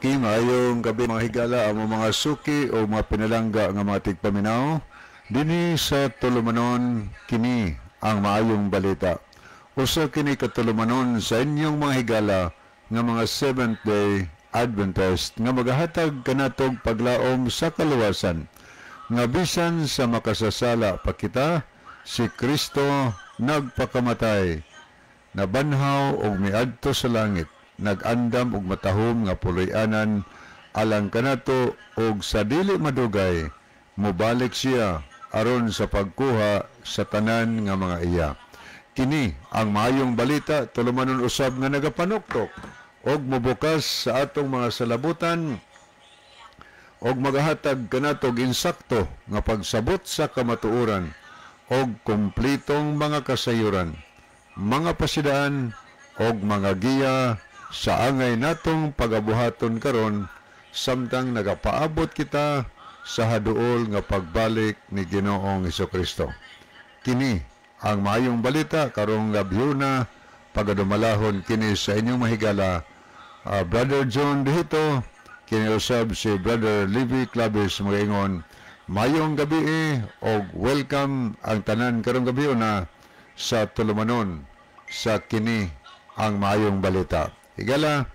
Okay, maayong gabi, mga higala, ang mga suki o mga pinalangga nga mga tigpaminaw dinhi sa tulumanon "Kini ang Maayong Balita". Usa kini ka tulumanon sa inyong mga higala nga mga Seventh Day Adventist nga magahatag kanatog paglaom sa kaluwasan nga bisan sa makasasala pa kita, si Kristo nagpakamatay, nabanhaw og miadto sa langit, nag-andam og matahom nga puloy-anan alang kanato, og sa dili madugay mobalik siya aron sa pagkuha sa tanan nga mga iya. Kini ang Maayong Balita, tulumanon usab nga nagapanuktok og mobukas sa atong mga salabutan og magahatag kanatog insakto nga pagsabot sa kamatuoran og kumplitong mga kasayuran, mga pasidaan og mga giya sa angay natong pagabuhaton karon samtang nagapaabot kita sa haduol nga pagbalik ni Ginoong Kristo. Kini ang Maayong Balita karong gabiuna, pagadumalahon kini sa inyong mahigala, Brother John Dihito, kini usab si Brother Levi Claves, magaingon maayong gabi og welcome ang tanan karong gabiuna sa tulumanon sa "Kini ang Maayong Balita". Higala,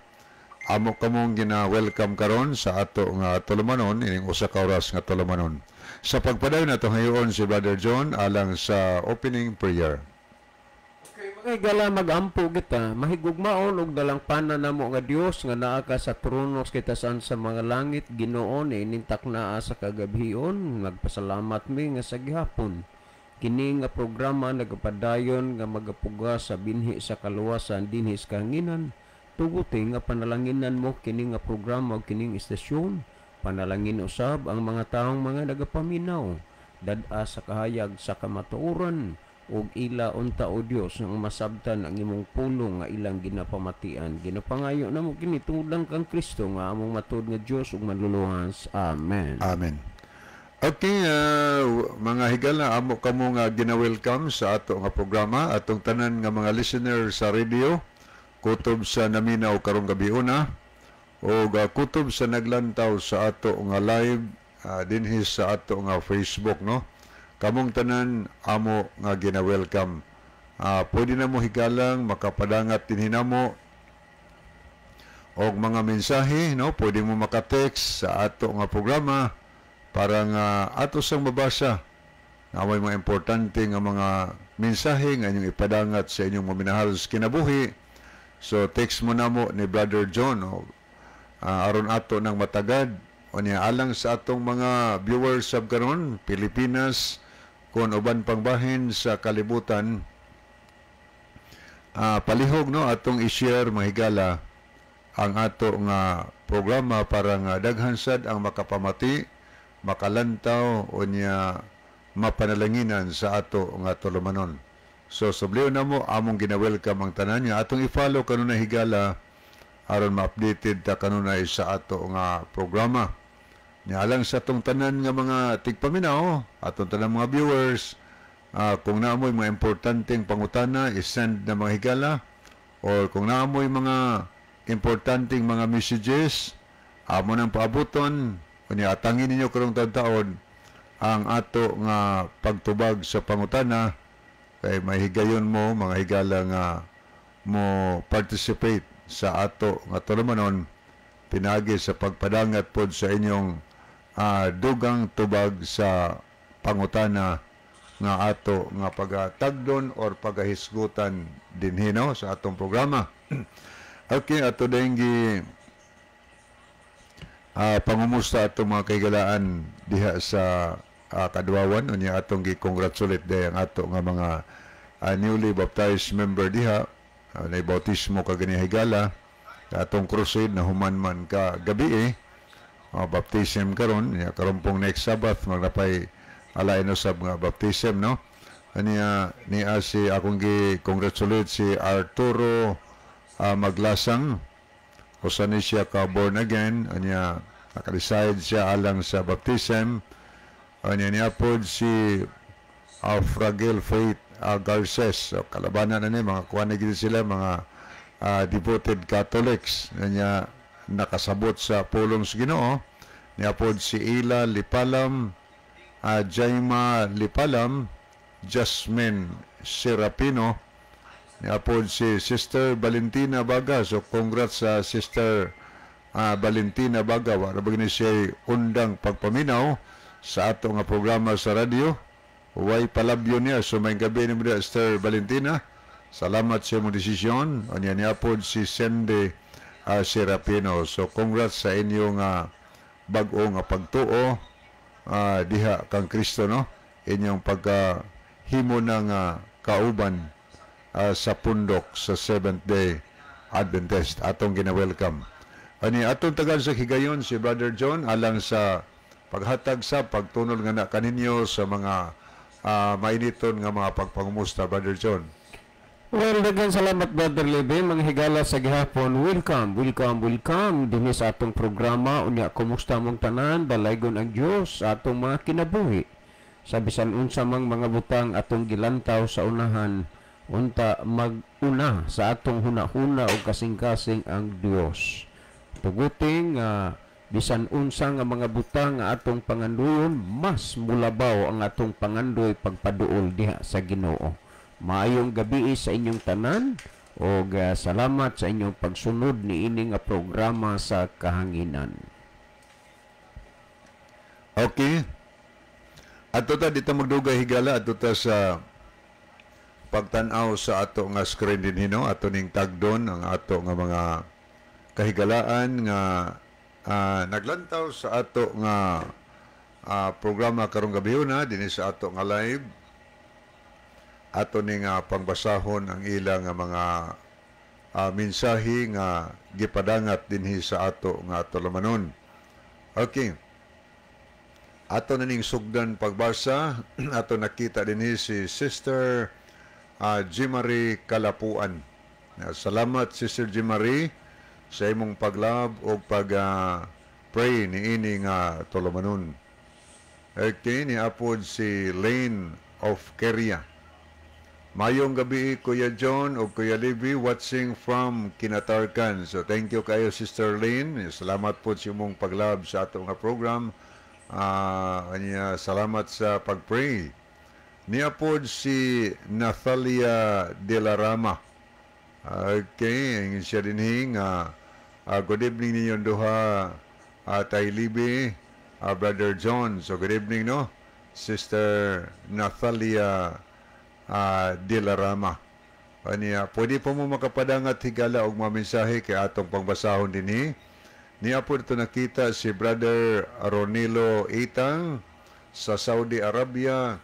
amo kamong gina-welcome karon sa ato nga tulumanon ining usa ka oras nga tulumanon. Sa pagpadayon, ato hayoon si Brother John alang sa opening prayer. Okay, mga higala, mag-ampo kita. Mahigugmaon ug dalangpanan namo nga Dios nga naa ka sa trono sa kitasan sa mga langit, Ginoo, niining taknaa sa kagabhion, magpasalamat mi nga sa gihapon kini nga programa nagapadayon nga magapuga sa binhi sa kaluwasan dinhi sa kahanginan. Tuguti nga panalanginan mo kini nga programa ug kining istasyon. Panalangin usab ang mga taong mga nagapaminaw. Dad-a sa kahayag sa kamatuoran ug ila unta, o Dios, ang masabtan ang imong pulong nga ilang ginapamatian. Ginapangayo namo kini tungod lang kang Kristo nga among matuod nga Dios ug Manluluwas. Amen. Amen. Okay, mga higala, amo kamo nga gina-welcome sa ato nga programa, atong tanan nga mga listener sa radio, kutob sa naminaw karong gabiuna, o kutob sa naglantaw sa ato nga live dinhi sa ato nga Facebook, no? Kamong tanan amo nga gina-welcome. Pwede na mo, higalang, makapadangat dinhi namo og mga mensahe, no? Pwede mo maka-text sa ato nga programa para nga ato sang mabasa nga may mga importante nga mga mensahe nga inyong ipadangat sa inyong mga minahal sa kinabuhi. So text mo namo ni Brother John o aron ato nang matagad. O niya, alang sa atong mga viewers sab karon Pilipinas kon uban pang bahin sa kalibutan, palihog, no, atong i-share, mga higala, ang ato nga programa para nga daghan sad ang makapamati, makalantaw o niya mapanalanginan sa ato nga tulumanon. So subliyo na mo, among gina-welcome ang tanan nga atong i-follow kanunay, higala, aron ma-updated ta kanunay sa ato nga programa. Nya alang sa atong tanan nga mga tigpaminaw, atong tanan mga viewers, kung naamoy mga importanteng pangutana, i-send na, mga higala, or kung naamoy mga importanteng mga messages, amo nang paabuton. Unya atangin ninyo karong taon ang ato nga pagtubag sa pangutana kay mahigayon mo, mga higala, nga mo participate sa ato nga tulumanon pinagi sa pagpadangat pod sa inyong dugang tubag sa pangutana nga ato nga pagatagdon or pagahisgutan dinhi, no, sa atong programa. Okay, ato din gi pangumusta atong mga kahigalaan diha sa Kaduawan. Unya atong gi-congratulate day ang ato nga mga newly baptized member diha, na bautismo kagani, higala. Atong crusade na human man ka gabi eh, baptism karon. Nya karon pong next Sabbath magnapay alain usab nga baptism, no? Aniya niya si akong gi congratulate si Arturo Maglasang. Usa ni siya ka born again. Anya naka-decide siya alang sa baptism. Anya niya pod si Fragile Faith Garces. So, kalabanan na ni mga kuan na gid sila, mga devoted Catholics. Anya nakasabot sa pulong sa Ginoo. Niapod si Ila Lipalam, Jaima Lipalam, Jasmine Serapino, niapod si Sister Valentina Baga. So congrats sa Sister Valentina Baga. Wala ba ni siya undang pagpaminaw sa ato nga programa sa radyo. Way palabyo niya. So may gabi ni mo Sister Valentina. Salamat sa imong desisyon. Unya niapod si Sende Serapino. So congrats sa inyong bag-o nga pagtuo diha kang Kristo, no? Inyong pagkahimo ng kauban sa pundok sa Seventh Day Adventist. Atong gina-welcome. Ani atong tagal sa higayon si Brother John alang sa paghatag sa pagtunol nga na kaninyo sa mga mainiton nga mga pagpangumusta, Brother John. Well, daghan salamat, Brother Lebe. Mga higala sa gihapon, welcome, welcome, welcome dinhi sa atong programa. Unya, kumusta mong tanan? Dalaygon ang Dios sa atong mga kinabuhi. Sa bisan unsa mang mga butang atong gilantaw sa unahan, unta mag-una sa atong huna-huna o kasing-kasing ang Dios. Tuguting bisan unsa nga mga butang nga atong pangandoyon, mas mulabaw ang atong pangandoy pagpaduol diha sa Ginoo. Maayong gabi sa inyong tanan og salamat sa inyong pagsunod niini nga programa sa kahanginan. Okay. Ato ta dito magdugay, higala, ato ta sa pagtan-aw sa ato nga screen din hino, ato ning tagdon ang ato nga mga kahigalaan nga naglantaw sa ato nga programa karong gabi na dinhi sa ato nga live. Ato ning pangbasahon ang ilang nga mga mensahe nga gipadangat dinhi sa ato nga tulumanon. Okay. Ato na ning sugdan pagbasa. Ato nakita dinhi si Sister Jimarie Kalapuan. Salamat, Sister Jimarie, sa imong paglove o pag pray niini nga tulumanon. Okay, niapod si Lane of Keria. Mayong gabi, Kuya John o Kuya Libby, watching from Kinatarkan. So thank you kayo, Sister Lane. Salamat po sa imong paglove sa ato nga program. Salamat sa pag-pray. Niapod si Nathalia De La Rama. Okay, ang siya din nga good evening ninyong duha, Tay Libby, Brother John. So good evening, no, Sister Nathalia De La Rama. Aniya, pwede po mo makapadangat, higala, og mga mensahe kay atong pangbasahon dinhi. Niya po ito nakita si Brother Ronilo Itang sa Saudi Arabia.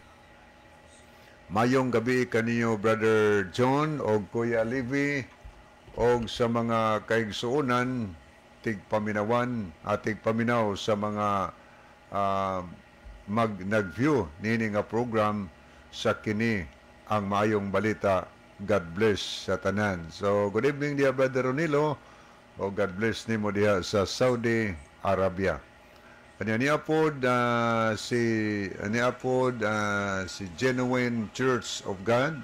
Mayong gabi kaniyo, Brother John og Kuya Levi og sa mga kaigsuonan tigpaminawan at tigpaminaw sa mga mag nag-view nini nga program sa kini ang Maayong Balita. God bless sa tanan. So good evening diha, Brother Ronilo, o God bless nimo diha sa Saudi Arabia. Kanya niya pod si niya pod si Genuine Church of God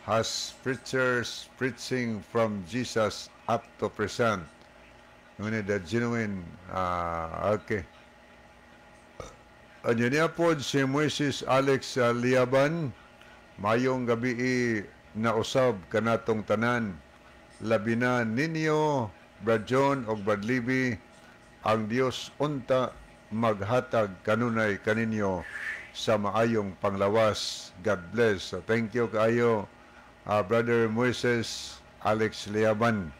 has preachers preaching from Jesus up to present. Ngunit the genuine, okay. Anya niya pod si Moises Alex Liaban, mayong gabi na usab kanatong tanan. Labi na ninyo, Brad John og Brad Libby, ang Dios unta maghatag kanunay kaninyo sa maayong panglawas. God bless. So, thank you kaayo, Brother Moises Alex Liaban.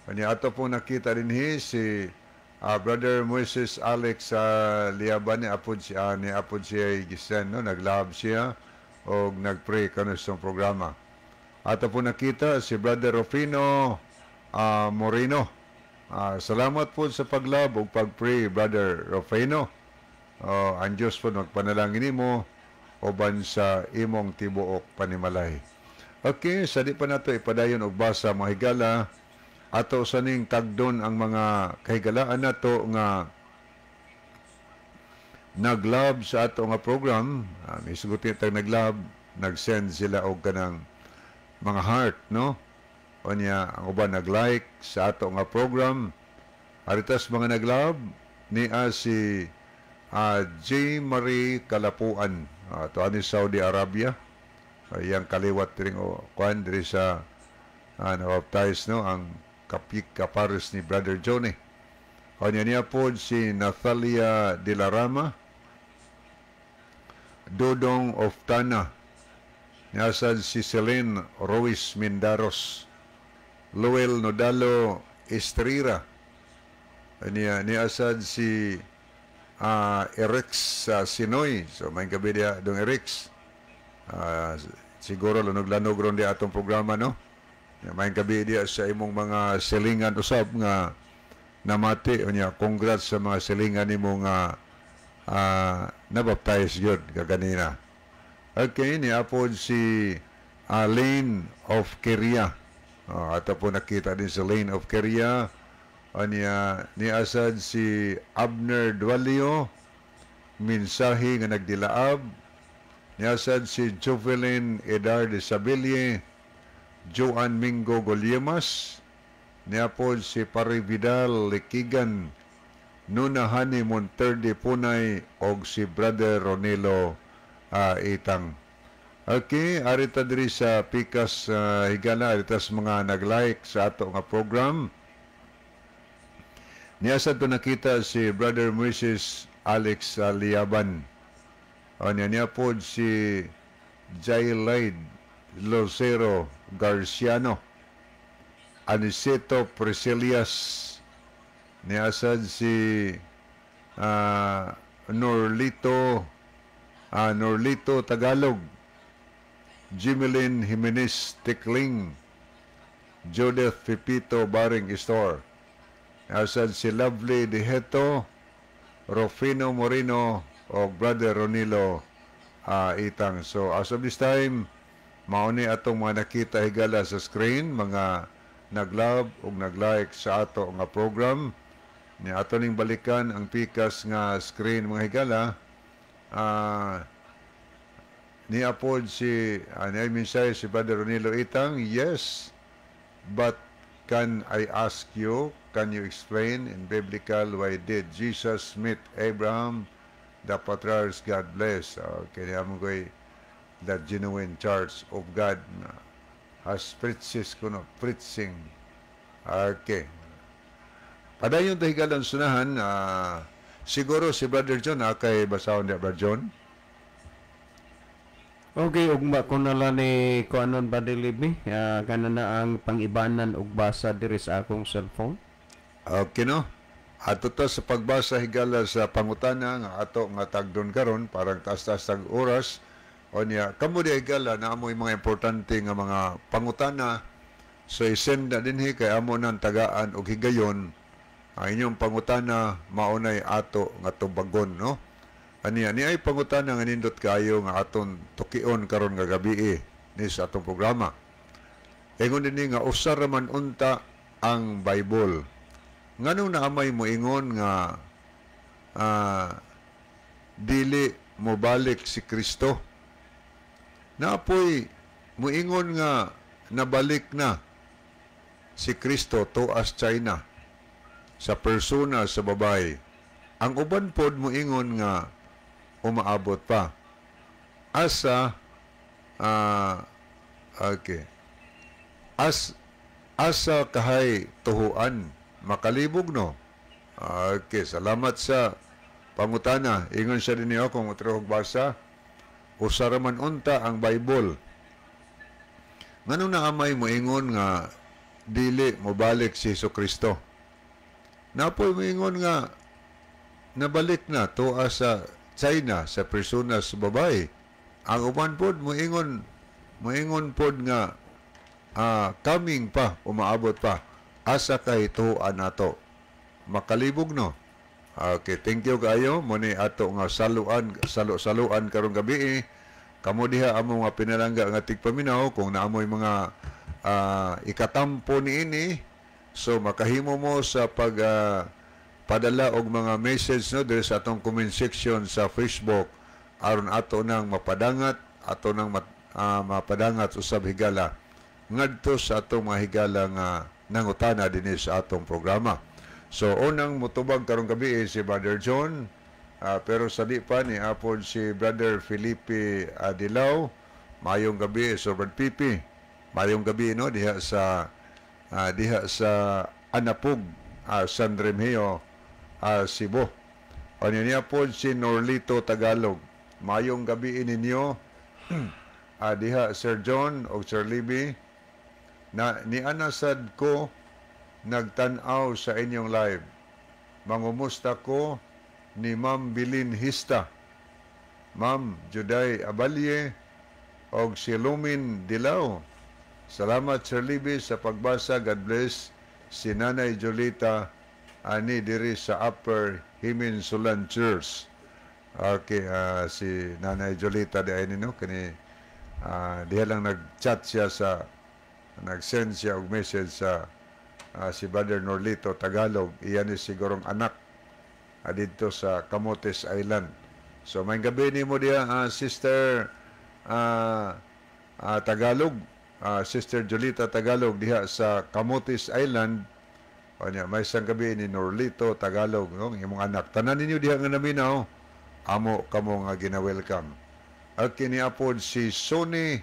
Kanya ato po nakita din si Brother Moises Alex Liaban ni apod siya gisen, no, naglab siya og nagpray kanus programa. Ato po nakita si Brother Rufino Moreno. Salamat po sa paglab ug pagpray, Brother Rufino. Ang Diyos po magpanalangin nimo uban sa imong tibuok panimalay. Okay, sa di pa nato ipadayon og basa, mga higala, ato sa ning tagdon ang mga kahigalaan nato nga naglove sa ato nga program. Misugot tag naglove, nagsend sila og kanang mga heart, no? Unya ang uban nag-like sa ato nga program. Aritas mga naglove niya si J. Marie Kalapuan. To ani Saudi Arabia. Iyang kaliwat ring o kuan diri sa nabaptize, no, ang kapik kapares ni Brother Johnny. O niya niya po si Nathalia de la Rama, Dodong of Tana, niasad si Celine Ruiz Mindaros, Luel Nodalo Estrira, niya niasad si Erix Sinoy. So may gabi diya dong Erix. Siguro lanog-lanog ron di atong programa, no? May gabi diya sa imong mga silingan usab nga namati. Unya congrats sa mga silingan nimo nga nabaptize yun kaganina. Okay, niapod si Lane of Korea. Oh, ato po nakita din si Lane of Korea. Anya niasad si Abner Dualio, mensahe nga nagdilaab. Niasad si Jovelyn Edar de Sabille, Joan Mingo Goliemas, niapod si Pare Vidal Likigan, Nuna Hani Monterde Punay, og si Brother Ronelo Itang. Okay, arita diri sa pikas, higala, arita sa mga nag-like sa ato nga program. Niya sa to nakita si Brother Moises Alex Liaban. O niya niya po si Jaylaid Lucero Garciano. Aniceto Priscilias. Niasad si Norlito Tagalog. Jimelin Jimenez Tikling. Judith Pipito Baring Store. Asad si Lovely Diheto, Rufino Moreno, o Brother Ronilo Itang. So, as of this time, mauni atong mga nakita, higala, sa screen, mga nag-love o nag-like sa ato nga program. Ni ato ning balikan ang pikas nga screen, mga higala. Ni apod si ni mensahe si Brother Ronilo Itang, "Yes, but can I ask you, can you explain in biblical why did Jesus meet Abraham, the patriarchs? God bless." Okay, niya mo ko'y the genuine Church of God na has preaches kuno, preaching. Okay. Padayon tayo, higalang sunahan, siguro si Brother John, kay basahon niya, Brother John. Okay, ugma ko na lang ni kuanon ba dilibi. Kana na ang pangibanan og basa diri sa akong cellphone. Okay, no? Ato to sa pagbasa, higala, sa pangutana nga ato nga tagdon karon, parang taas-taas tag oras. O niya kamo di, higala, na amoy mga importante nga mga pangutana, so i-send na dinhi kay amo nang tagaan og higayon ang inyong pangutana, maunay ato nga tubagon, no? Aniya ni ay pangutana nga nindot kayo nga aton tukion karon nga gabi ni sa atong programa. Ingon dinhi nga usa ra man unta ang Bible. Nganong naamay mo ingon nga dili mobalik si Kristo? Naapoy muingon nga nabalik na si Kristo tuas China sa persona sa babae. Ang uban pod moingon nga umaabot pa. Asa okay. As asa kahay tuhuan makalibog, no? Okay, salamat sa pangutana. Ingon siya din niyo kung utro basa. Usa ra man unta ang Bible. Nganong naamay mo ingon nga dili mobalik si Hesus Kristo? Napoy moingon nga nabalik na tuwa sa China sa persona sa babae. Ang uban pod moingon pod nga coming pa, umaabot pa. Asa kay tuan nato makalibog, no? Okay, thank you kayo. Muni ato nga saluan, salo-saluan karong gabi. Kamo diha amo nga pinalangga nga tigpaminaw, kung naamoy mga ikatampo niini, so makahimo mo sa pag padala og mga message, no, diri sa atong comment section sa Facebook aron ato nang mapadangat, ato nang mapadangat usab, higala, ngadto sa atong mga higala nga nangutana dinhi sa atong programa. So unang mutubag karong gabi si Brother John, pero sa di pa ni apod si Brother Felipe Adilao. Mayong gabi, so Brad Pipi. Mayong gabi, no, diha sa Anapug, San Remigio, Cebu. O niya po si Norlito Tagalog. Mayong gabi ninyo diha, Sir John o Sir Libby, na ni anasad ko nagtan-aw sa inyong live. Mangumusta ko ni Ma'am Bilin Hista, Ma'am Juday Abalye, og si Lumin Dilao. Salamat, Sir Libby, sa pagbasa. God bless si Nanay Jolita ani diri sa Upper Himinsulan Church. Okay, si Nanay Jolita di ay nino kani diha lang nag-chat siya sa, nag-send siya og message sa si Brother Norlito Tagalog. Iyan ni sigurong anak didto sa Camotes Island. So may gabi nimo diha, Sister Tagalog, Sister Jolita Tagalog diha sa Camotes Island. O niya, may isang gabi ni Norlito Tagalog, no? Ang imong anak. Tanan ninyo diha nga naminaw, amo kamo nga gina-welcome. At kiniapod si Sonny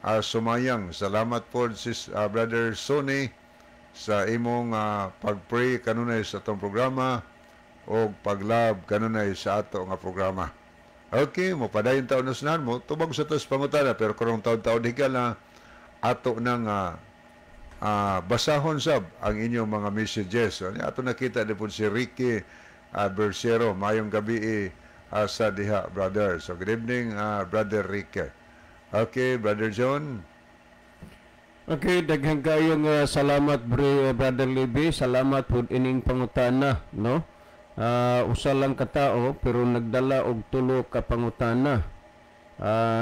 Sumayang. Salamat po si Brother Sonny sa imong pag-pray kanunay sa atong programa o pag-love kanunay sa ato nga programa. Okay, mo padayon taon na sunan mo, tubag sa tos pangutana, pero karong taon-taon higala ato nang basahon sab ang inyong mga messages. So, ato nakita di po si Ricky Bersero. Mayong gabi sa diha, brother. So, good evening, Brother Ricky. Okay, Brother John. Okay, daghang kayong salamat, Brother Libby. Salamat pud ining pangutana, no? Usa lang ka tao pero nagdala og tulo ka pangutana.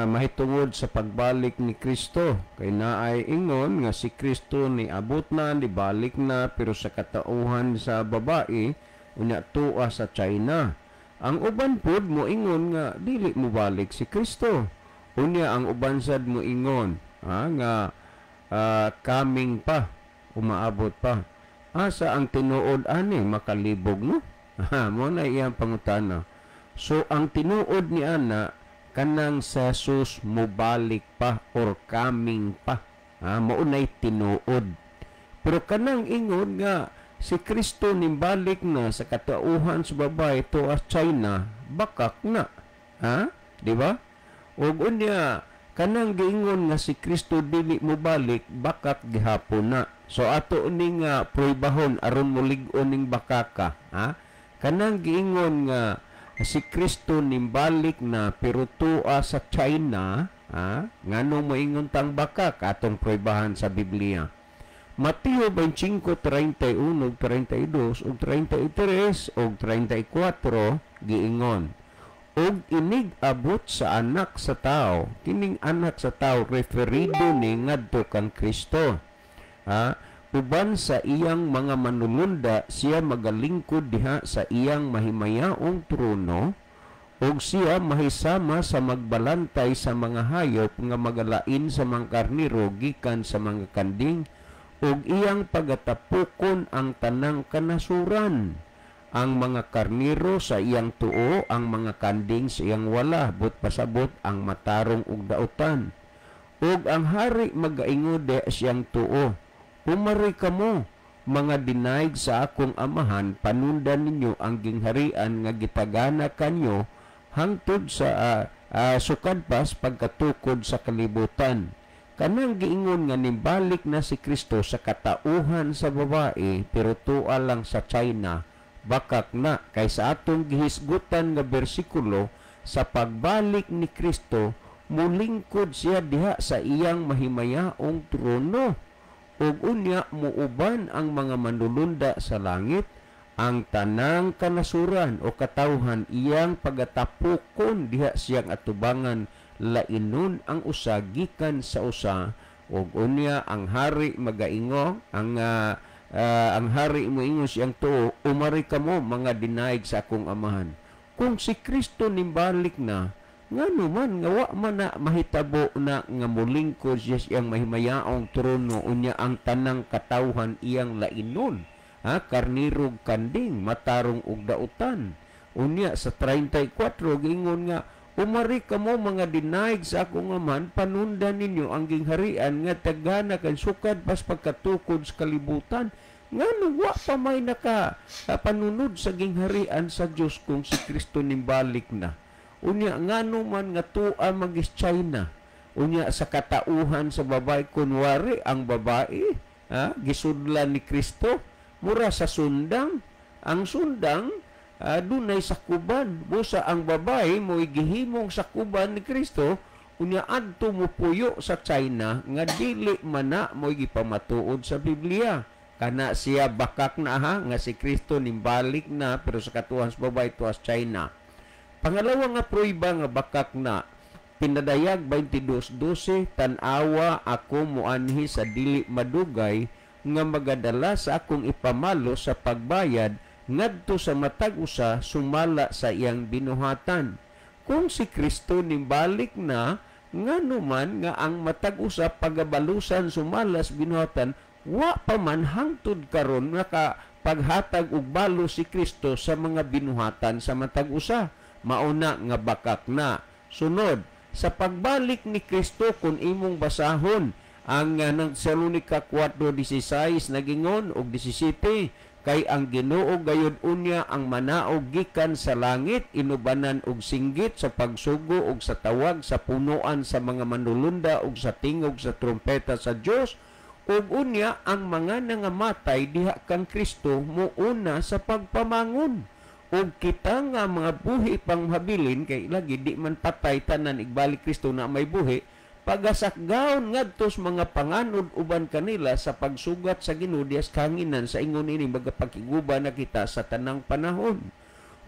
Mahitungod sa pagbalik ni Kristo. Kay naay ingon nga si Kristo ni abot na, ni balik na, pero sa katauhan sa babae unya tuwa sa China. Ang uban pud moingon nga dili mo balik si Kristo. Unya ang uban sad moingon nga coming pa, umaabot pa. Asa ang tinuod ani, makalibog, no? Mo na iyang pangutana. So ang tinuod ni ana kanang sa Jesus mobalik pa or coming pa. Mao nay tinuod. Pero kanang ingon nga si Kristo nimbalik na sa katauhan sa babae to as China, bakak na. Ha? Di ba? Ug unya kanang giingon nga si Kristo dili mobalik, bakak gihapon na. So ato ni nga pruebahon aron molig-on ning bakaka, ha? Kanang giingon nga si Kristo nimbalik na pero tuwa sa China, ha? Ngano moingon tang bakak, atong pruebahan sa Biblia. Mateo 25:31, 32 ug 33 ug 34 giingon, "Og inig abot sa Anak sa Tao." Kining Anak sa Tao referido ni ngadto kang Kristo. Ha? "Uban sa iyang mga manulunda siya magalingkod diha sa iyang mahimayaong trono, ug siya mahisama sa magbalantay sa mga hayop nga magalain sa mga karniro gikan sa mga kanding, ug iyang pagatapukon ang tanang kanasuran, ang mga karniro sa iyang tuo, ang mga kanding sa iyang wala, but pasabot ang matarong ug dautan. Ug ang hari magaingon diha siyang tuo, 'Umari kamo, mga dinaig sa akong amahan, panundan ninyo ang gingharian nga gitagana kanyo hangtod sa sukad pas pagkatukod sa kalibutan.'" Kanang giingon nga nimbalik na si Kristo sa katauhan sa babae pero tua lang sa China, bakak na, kay sa atong gihisgutan nga bersikulo, sa pagbalik ni Kristo mulingkod siya diha sa iyang mahimayaong trono, ug unya muuban ang mga manulunda sa langit, ang tanang kanasuran o katawhan iyang pagatapukon diha siyang atubangan, lainon ang usa gikan sa usa, ug unya ang hari magaingo, ang hari moingon siyang tuo, 'Umari kamo, mga dinaig sa akong amahan.'" Kung si Kristo nimbalik na, ngano man nga wa man na mahitabo na nga mulingkod siya siyang mahimayaong trono, unya ang tanang katawhan iyang lainon Ha, karniro ug kanding, matarong ug dautan. Unya sa 34 giingon nga umari kamo mga dinaig sa akong Amahan, panundan ninyo ang gingharian nga tagana kan sukad pas pagkatukod sa kalibutan. Ngano wa pa may naka panunod sa gingharian sa Dios kung si Kristo nimbalik na? Unya ngano man nga tua magis China? Unya sa katauhan sa babae, kunwari ang babae, ha, gisudlan ni Kristo, mura sa sundang. Ang sundang dunay sakuban. Busa ang babae mo'y gihimong sakuban ni Kristo, unya adto mo puyo sa China nga dili man na mo'y gipamatuod sa Biblia. Kana siya bakak na, ha, nga si Kristo nimbalik na pero sa katuhan sa babae tuas China. Pangalawa nga prueba nga bakak na, Pinadayag 22:12, tan-awa ako moanhi sa dili madugay nga magadala sa akong ipamalo sa pagbayad ngadto sa matag usa sumala sa iyang binuhatan. Kung si Kristo nimbalik na, ngano man nga ang matag usa pagabalusan sumala sa binuhatan, wa pa man hangtod karon nakapaghatag og balos si Kristo sa mga binuhatan sa matag usa. Mauna nga bakak na. Sunod, sa pagbalik ni Kristo, kung imong basahon ang ng Tesalonica 4:16 nagingon og 17, kay ang Ginoo gayud unya ang manaog gikan sa langit inubanan og singgit sa pagsugo og sa tawag sa punoan sa mga manulunda og sa tingog sa trumpeta sa Dios, ug unya ang mga nangamatay diha kang Kristo muuna sa pagpamangon. Ug kita nga mga buhi pang habilin, kay lagi di man patay tanan igbalik Kristo na may buhi, pagasakgaon ngadto sa mga panganod uban kanila sa pagsugat sa Ginoo dias kanginan sa ingon ini magapakiguba na kita sa tanang panahon.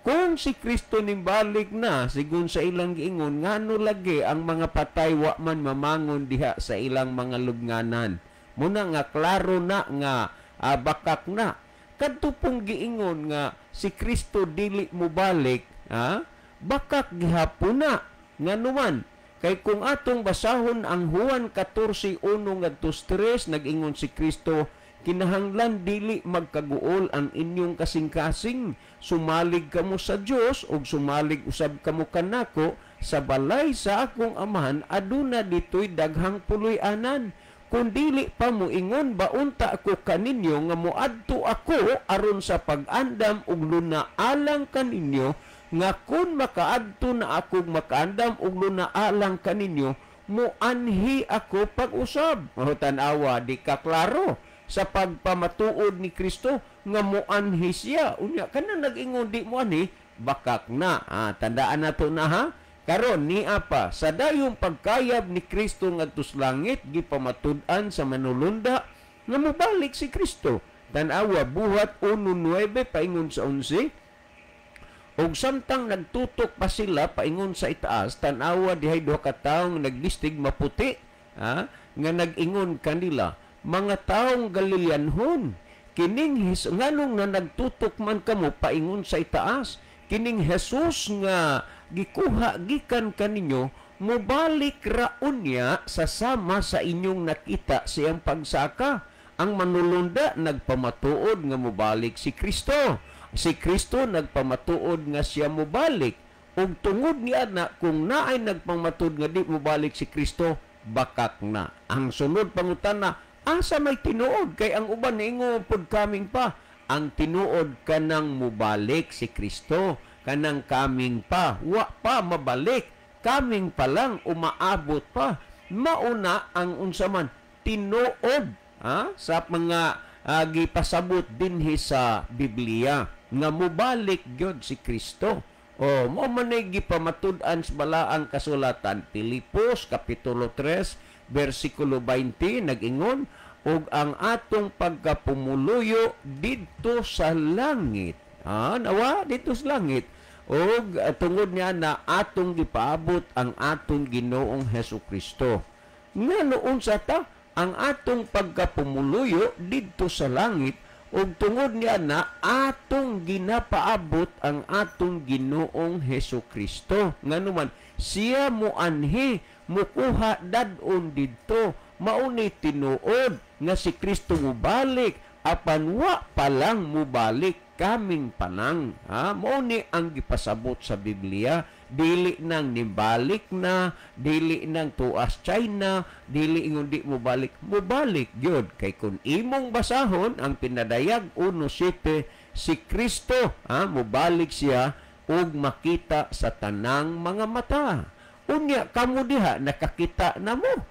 Kung si Kristo nimbalik na sigon sa ilang giingon, ngano lagi ang mga patay wa man mamangon diha sa ilang mga lubnganan? Muna nga klaro na nga bakak na. Kadto pong giingon nga si Kristo dili mobalik, ha, bakak gihapon na. Nganuman kay kung atong basahon ang Juan 14:1 ngadto 3, nag-ingon si Kristo, kinahanglan dili magkaguol ang inyong kasing-kasing, sumalig kamo sa Dios ug sumalig usab kamo kanako. Sa balay sa akong Amahan aduna ditoy daghang puloy-anan. Kung dili pa moingon baunta ako kaninyo nga moadto ako aron sa pag-andam ug lunaalang kaninyo, nga kun makaadto na akong makaandam ug lunaalang kaninyo, moanhi ako pag-usab. O tan-awa, di ka klaro sa pagpamatuod ni Kristo nga moanhi siya. Unya kana nag-ingon di moanhi, bakak na. Tandaan nato na, ha. Karon niya pa sa dayong pagkayab ni Kristo ngadto sa langit, gipamatud-an sa manulunda nga mobalik si Kristo. Tan-awa Buhat 1:9 paingon sa 11. Og samtang nagtutok pa sila paingon sa itaas, tan-awa dihay duha ka tawo nga naglistig maputi, ha, nga nag-ingon kanila, mga taong Galileanhon, kining nganong na nagtutok man kamo paingon sa itaas, kining Jesus nga gikuha gikan kaninyo, mobalik raon niya sa sama sa inyong nakita siyang pagsaka. Ang manulunda nagpamatuod nga mobalik si Kristo. Si Kristo nagpamatuod nga siya mobalik. Ug tungod niya na kung naay nagpamatuod nga di mobalik si Kristo, bakak na. Ang sunod pangutana, asa may tinuod? Kay ang uban niingon pod kaming pa. Ang tinuod kanang mobalik si Kristo, kanang kaming pa, wa pa mabalik, kaming pa lang umaabot pa. Mauna ang unsa man tinuod, ha, sa mga gipasabot dinhi sa Biblia nga mobalik gyud si Kristo. O mao man ay gipamatud-an sa balaang kasulatan. Pilipos kapitulo 3 bersikulo 20 nag-ingon, ug ang atong pagkapumuluyo didto sa langit. Nawa didto sa langit. Og tungod niya na atong gipaabot ang atong Ginoong Hesus Kristo. Ngano unsa ta ang atong pagkapumuluyo didto sa langit, ug tungod niya na atong ginapaabot ang atong Ginoong Hesus Kristo. Ngano man siya moanhi mukuha dad-on didto, mauni tinuod nga si Kristo mobalik. apan wa pa lang mubalik, kaming panang. Ha? Mao ni ang gipasabot sa Biblia. Dili nang nibalik na, dili nang tuas China, dili ingon di mubalik, mubalik gyud. Kay kun imong basahon ang Pinadayag 1:7, si Kristo, ha, mubalik siya ug makita sa tanang mga mata. Unya kamo diha nakakita na mo.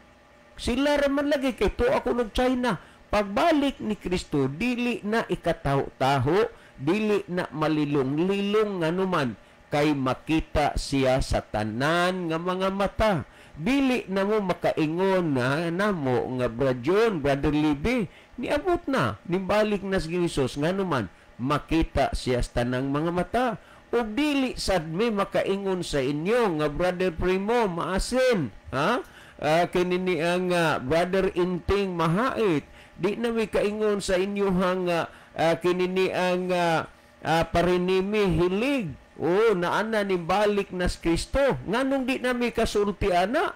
Sila ra man lagi kay tuwa ko ng China. Pagbalik ni Kristo, dili na ikataho-taho, dili na malilong-lilong nganuman, kay makita siya sa tanan nga mga mata. Dili na mo makaingon na namo nga Brad John, Brother Libby, niabot na, nibalik na si Jesus, nganuman makita siya sa tanang mga mata. O dili sad mi makaingon sa inyo nga Brother Primo maasin, ha? Kini ni ang Brother Inting mahait. Di na mi kaingon sa inyo hang kini ni ang parinimi hilig. O naana ni balik na si Kristo. Nganong di na mi kasulti ana?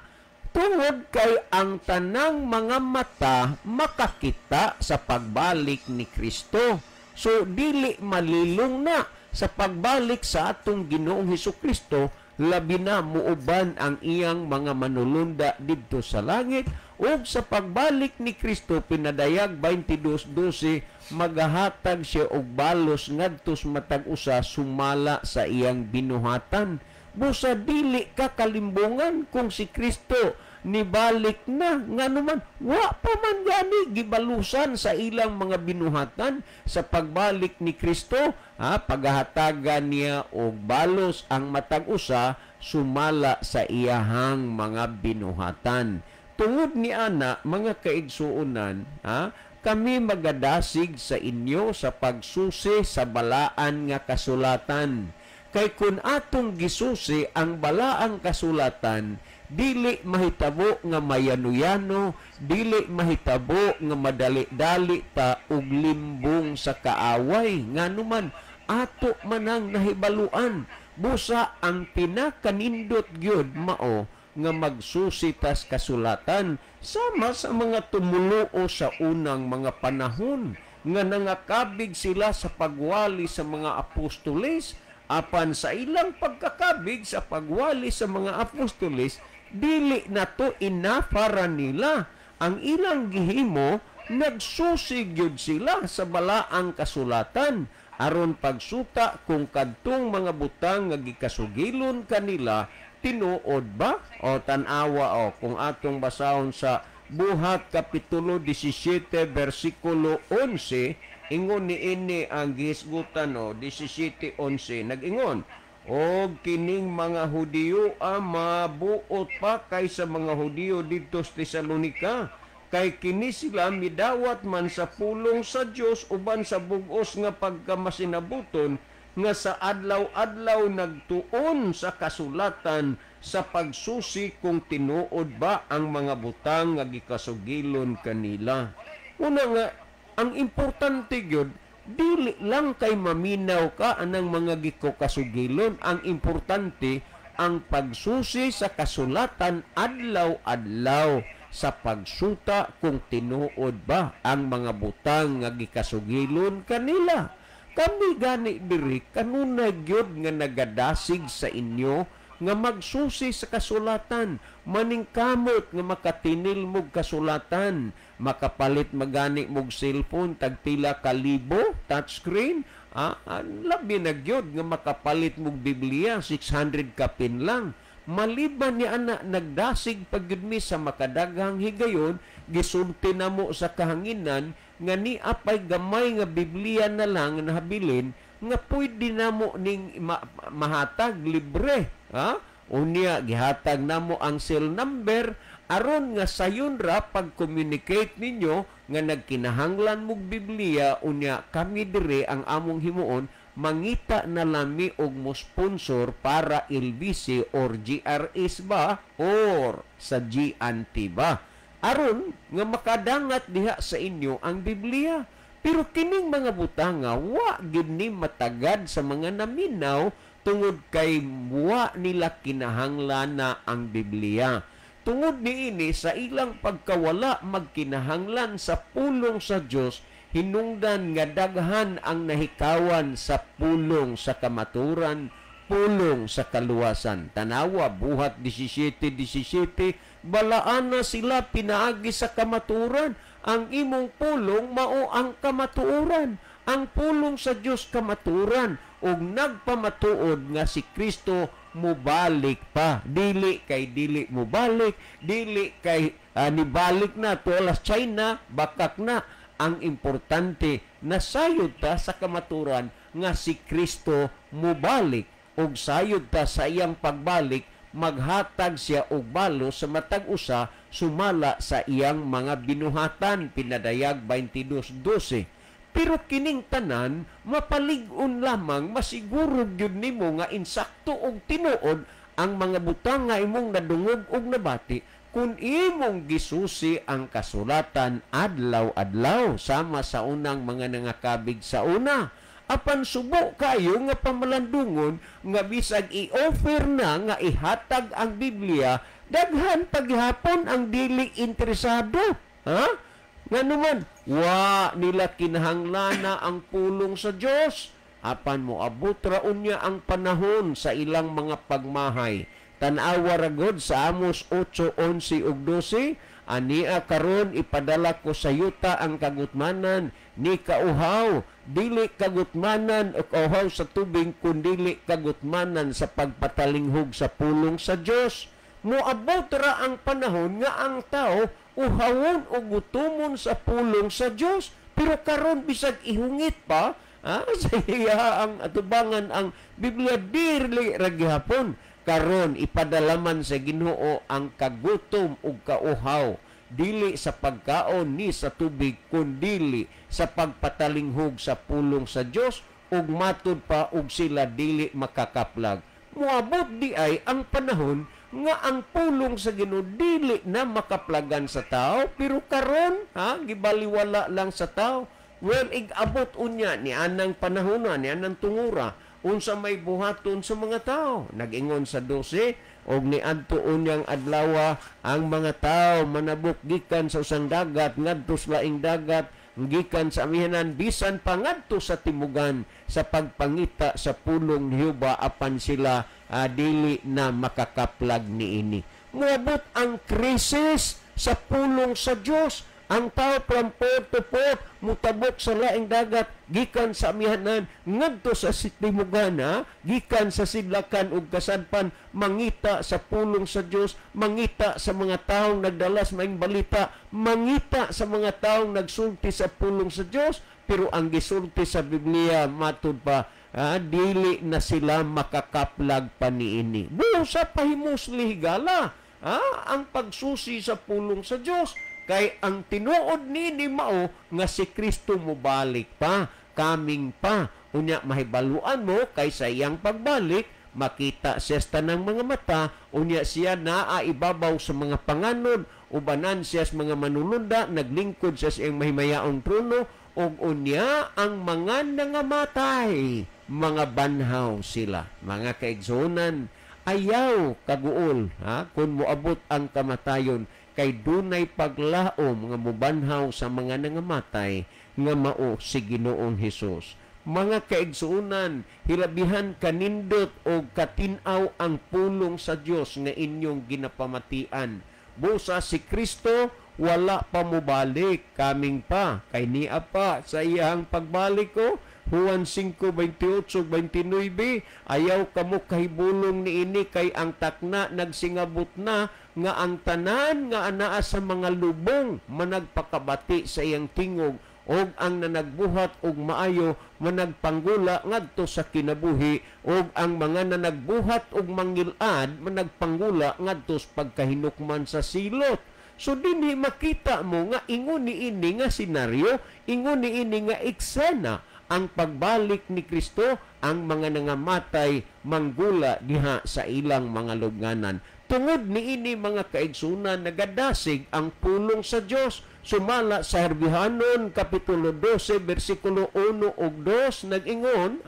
Tungod kay ang tanang mga mata makakita sa pagbalik ni Kristo. So dili malilong na sa pagbalik sa atong Ginoong Hesukristo, labi na muuban ang iyang mga manulunda didto sa langit. Ug sa pagbalik ni Kristo, Pinadayag 22:12, magahatag siya og balos ngadto sa matag usa sumala sa iyang binuhatan. Busa dili ka kalimbungan kung si Kristo nibalik na, nganuman wa pa man gani gibalusan sa ilang mga binuhatan sa pagbalik ni Kristo, ha, paghahatagan niya og balos ang matag usa sumala sa iyahang mga binuhatan. Tungod ni ana, mga kaigsuonan, ha, kami magadasig sa inyo sa pagsusi sa balaan nga kasulatan. Kay kun atong gisusi ang balaang kasulatan, dili mahitabo nga mayanuyano, dili mahitabo nga madali-dali ta og limbong sa kaaway. Nganuman ato manang nahibaluan, busa ang pinakanindot gyud mao nga magsusi tas kasulatan, sama sa mga tumuluo sa unang mga panahon nga nangakabig sila sa pagwali sa mga apostoles. Apan sa ilang pagkakabig sa pagwali sa mga apostoles, dili na to inafara nila. Ang ilang gihimo, nagsusi gyud sila sa balaang kasulatan aron pagsuta kung kadtong mga butang nga gikasugilon kanila tinuod ba? O tan-awa o kung atong basahon sa Buhat Kapitulo 17 versikulo 11, ingon niini ang gihisgutan o 17:11, nag-ingon, og kining mga Hudiyo mabuot pa kaysa mga Hudiyo didto sa Tesalonika, kay kini sila midawat man sa pulong sa Dios uban sa bug-os nga pagkamasinabuton nga sa adlaw-adlaw nagtuon sa kasulatan sa pagsusi kung tinuod ba ang mga butang nga gikasugilon kanila. Una nga, ang importante gyud, dili lang kay maminaw ka anang mga gikasugilon. Ang importante, ang pagsusi sa kasulatan adlaw-adlaw sa pagsuta kung tinuod ba ang mga butang nga gikasugilon kanila. Kami gani diri kanunay gyud nga nagadasig sa inyo nga magsusi sa kasulatan, maningkamot nga makatinil mog kasulatan, makapalit magani mog cellphone tag pila ka libo touchscreen, labi na gyud nga makapalit mog Biblia 600 kapin lang. Maliban ni ana, nagdasig pagyud mi sa makadaghang higayon, gisulti namo sa kahanginan nga ni apay gamay nga Biblia na lang nahabilin nga pwede namo ning mahatag libre, ha? Unya gihatag namo ang cell number aron nga sayon ra pag-communicate ninyo nga nagkinahanglan mog Biblia. Unya kami dire ang among himuon, mangita na lami og mo sponsor para LBC or GRS ba or sa GNT ba, aron nga makadangat diha sa inyo ang Biblia. Pero kining mga butanga wa gid ni matagad sa mga naminaw tungod kay wa nila kinahanglan na ang Biblia. Tungod niini sa ilang pagkawala magkinahanglan sa pulong sa Dios, Hinungdan nga daghan ang nahikawan sa pulong sa kamaturan, pulong sa kaluwasan. Tanawa, Buhat 17:17, balaana sila pinaagi sa kamaturan. Ang imong pulong mao ang kamatuoran. Ang pulong sa Dios kamatuoran, ug nagpamatuod nga si Kristo mubalik pa. Dili kay dili mubalik, dili kay nibalik na tulas China, bakak na. Ang importante, nasayod ta sa kamaturan nga si Kristo mubalik, ug sayod ta sa iyang pagbalik, maghatag siya og balo sa matag usa sumala sa iyang mga binuhatan. Pinadayag 22:12. Pero kining tanan mapalig-on lamang masiguro gyud nimo nga insakto og tinuod ang mga butang nga imong nadungog og nabati kung imong gisusi ang kasulatan adlaw-adlaw sama sa unang mga nangakabig sa una. Apan subo kayo nga pamalandungon nga bisag i-offer na nga ihatag ang Biblia, daghan paghapon ang dili interesado. Ha? Nganuman, wa nila kinahanglana ang pulong sa Dios. Apan moabot ra unya ang panahon sa ilang mga pagmahay. Tan-awa ra gud sa Amos 8:11 ug 12, ania karon ipadala ko sa yuta ang kagutmanan ni kauhaw, dili kagutmanan o kauhaw sa tubig, kundili kagutmanan sa pagpatalinghog sa pulong sa Dios. Moabot ra ang panahon nga ang tao uhawon o gutumon sa pulong sa Dios. Pero karon bisag ihungit pa sa iya ang atubangan ang Biblia, dili ra gihapon. Karon ipadalaman sa Ginoo ang kagutom ug kauhaw, dili sa pagkaon ni sa tubig, kundili sa pagpatalinghog sa pulong sa Dios, ug matud pa og sila dili makakaplag. Moabot di ay ang panahon nga ang pulong sa Ginoo dili na makaplagan sa tao, pero karon gibaliwala lang sa tao. Well, igabot unya ni anang panahona, ni anang tungura, unsa may buhaton sa mga tao. Nag-ingon sa 12, og niadto unyang adlawa ang mga tao manabok gikan sa usang dagat ngadto sa laing dagat, gikan sa amihanan bisan pa ngadto sa timugan, sa pagpangita sa pulong ni Jehova, apan sila dili na makakaplag niini. Moabot ang krisis sa pulong sa Dios. Ang tao from port to port mutabok sa laing dagat gikan sa amihanan ngadto sa timugan, gikan sa sidlakan ug kasadpan, mangita sa pulong sa Dios, mangita sa mga taong nagdala sa maayong balita, mangita sa mga taong nagsulti sa pulong sa Dios. Pero ang gisulti sa Biblia matud pa, dili na sila makakaplag pa niini. Busa pahimusli higala ang pagsusi sa pulong sa Dios. Kay ang tinuod nini mao nga si Kristo mobalik pa, kaming pa. Unya mahibaluan mo kay sa iyang pagbalik makita siya sa tanang mga mata, unya siya naa ibabaw sa mga panganod, ubanan siya sa mga manununda, naglingkod siya sa iyang mahimayaong trono, ug unya ang mga nangamatay, mga banhaw sila. Mga kaigsuonan, ayaw kaguol kung moabot ang kamatayon, kay dunay paglaom nga mobanhaw sa mga nangamatay nga mao si Ginoong Hesus. Mga kaigsuonan, hilabihan kanindot o katin-aw ang pulong sa Dios nga inyong ginapamatian. Busa si Kristo wala pa mobalik, kaming pa, kay niya pa sa iyang pagbalik ko. Juan 5:28-29, ayaw kamo kahibulong niini kay ang takna nagsingabot na nga ang tanan nga anaa sa mga lubong managpakabati sa iyang tingog, og ang nanagbuhat og maayo managpanggula ngadto sa kinabuhi, og ang mga nanagbuhat og mangil-ad managpanggula ngadto sa pagkahinukman sa silot. So dinhi makita mo nga ingon niini nga senaryo, ingon niini nga eksena, ang pagbalik ni Kristo, ang mga nangamatay manggula diha sa ilang mga lubnganan. Tungod niini mga kaigsunan, nagadasig ang pulong sa Dios. Sumala sa Herbihanon kapitulo 12 bersikulo 1 ug 2, nag-ingon,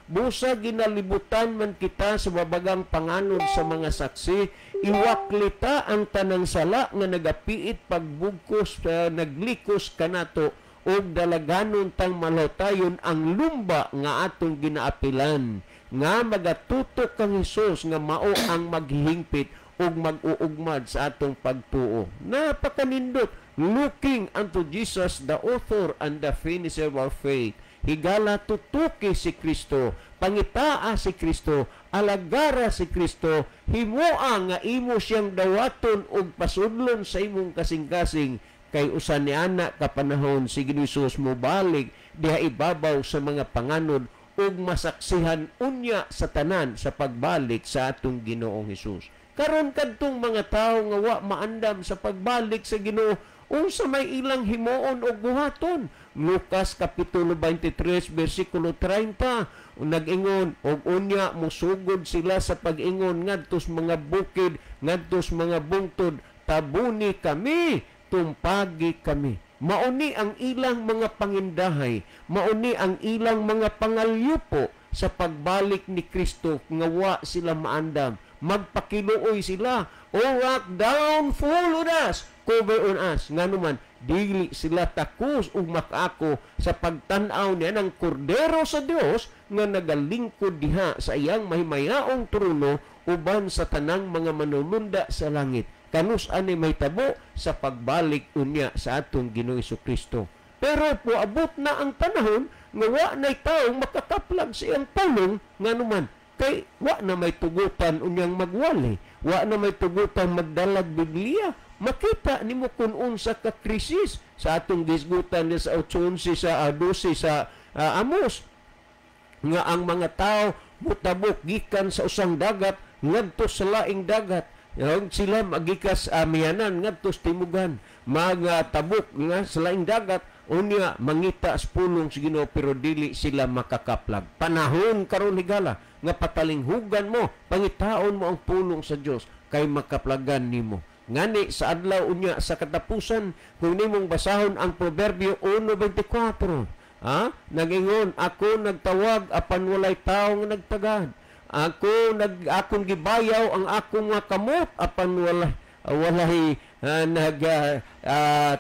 busa ginalibutan man kita sa babagang panganod sa mga saksi, iwaklita ang tanang sala nga nagapiit pagbugkos, naglikos kanato ug dalaganon tang malutayon ang lumba nga atong ginaapilan, nga magatutok kang Hesus nga mao ang maghihingpit ug mag-uugmad sa atong pagtuo. Napakanindot, looking unto Jesus, the author and the finisher of our faith. Higala, tutuki si Kristo, pangitaa si Kristo, alagara si Kristo, himoa nga imo siyang dawaton ug pasudlon sa imong kasing-kasing, kay usa ni ana ka panahon si Ginoong Hesus mobalik diha ibabaw sa mga panganod ug masaksihan unya sa tanan sa pagbalik sa atong Ginoong Hesus. Karon kadtong mga tawo nga wa maandam sa pagbalik sa Ginoo, unsa may ilang himuon og buhaton? Lucas kapitulo 23 bersikulo 30 nag-ingon, og unya musugod sila sa pag-ingon ngadtos mga bukid, ngadtos mga bungtod, tabuni kami, tumpagi kami. Mauni ang ilang mga pangindahay, mauni ang ilang mga pangalyupo sa pagbalik ni Kristo nga wa sila maandam. Magpakiluoy sila, "O rock, down, fall on us, cover on us." Nganuman dili sila takos ug makaako sa pagtan-aw niya ng kordero sa Dios nga nagalingkod diha sa iyang mahimayaong trono uban sa tanang mga manununda sa langit. Kanus ani mahitabo? Sa pagbalik unya sa atong Ginoong Kristo. Pero poabot na ang panahon nga wa nay taong makakaplag sa iyang pulong, nganuman kay wa na may tugutan unyang magwali, wa na may tugutan magdalag Biblia. Makita nimo kung unsa ka krisis sa atong gisgutan sa 8:11 sa 12 sa Amos, nga ang mga tao mutabok gikan sa usang dagat ngadto sa laing dagat. Sila magikas amihanan ngadto sa timugan, mga tabok nga sa laing dagat, unya mangita sa pulong sa Ginoo, pero dili sila makakaplag. Panahon karon, higala, nga patalinghugan mo, pangitaon mo ang pulong sa Dios kay makaplagan nimo. Ngani sa adlaw unya sa katapusan, kung nimong basahon ang Proverbio 1:24, ha, nagingon, "Ako nagtawag apan walay tawo nga nagtagad. Ako nag akong gibayaw ang akong mga kamot apan walay nag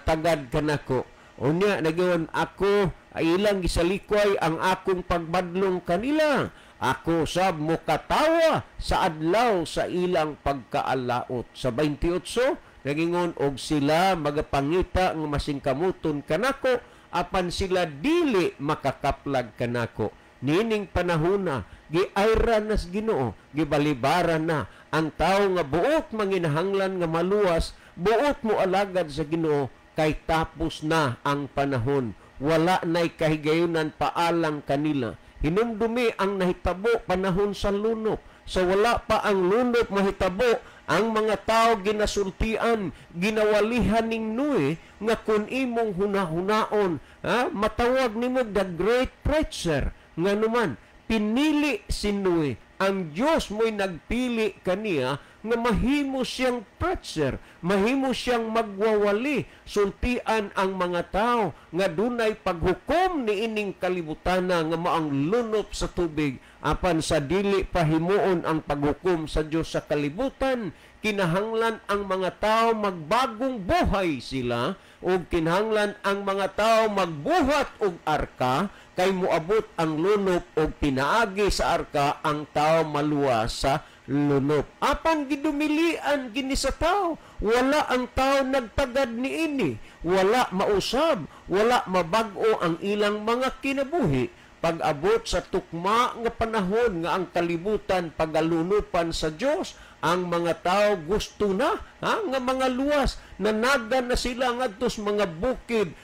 tagad kanako." Unya nagingon, "Ako ilang gisalikway ang akong pagbadlong kanila. Ako sab mokatawa sa adlaw sa ilang pagkaalaot." Sa 28 nagingon, "Og sila magapangita nga masingkamuton kanako apan sila dili makakaplag kanako." Nining panahona, giayran na sa Ginoo, gibalibaran na ang tao nga buot manginahanglan nga maluwas, buot mo alagad sa Ginoo, kay tapos na ang panahon. Wala na'y kahigayunan paalang kanila. Hinumdumi ang nahitabo panahon sa lunop. Sa wala pa ang lunop mahitabo, ang mga tao ginasultian, ginawalihan ning Noe nga kun imong hunahunaon, ha, matawag nimo the great preacher. Nganuman, pinili si Noe. Ang Diyos mo'y nagpili kaniya nga mahimo siyang preacher, mahimo siyang magwawali, sultian ang mga tao nga dunay paghukom ni ining kalibutana nga maang lunop sa tubig. Apan sa dili pahimuon ang paghukom sa Dios sa kalibutan, kinahanglan ang mga tao magbagong buhay sila, ug kinahanglan ang mga tao magbuhat og arka kay moabot ang lunop og pinaagi sa arka ang tao maluwas sa lunop. Apan gidumilian gini sa tao, wala ang tao nagtagad niini, wala mausab, wala mabag-o ang ilang mga kinabuhi. Pag-abot sa tukma nga panahon nga ang kalibutan pagalunupan sa Dios, ang mga tao gusto na, ha, nga mga luwas, nanagan na sila ngadto sa mga bukid,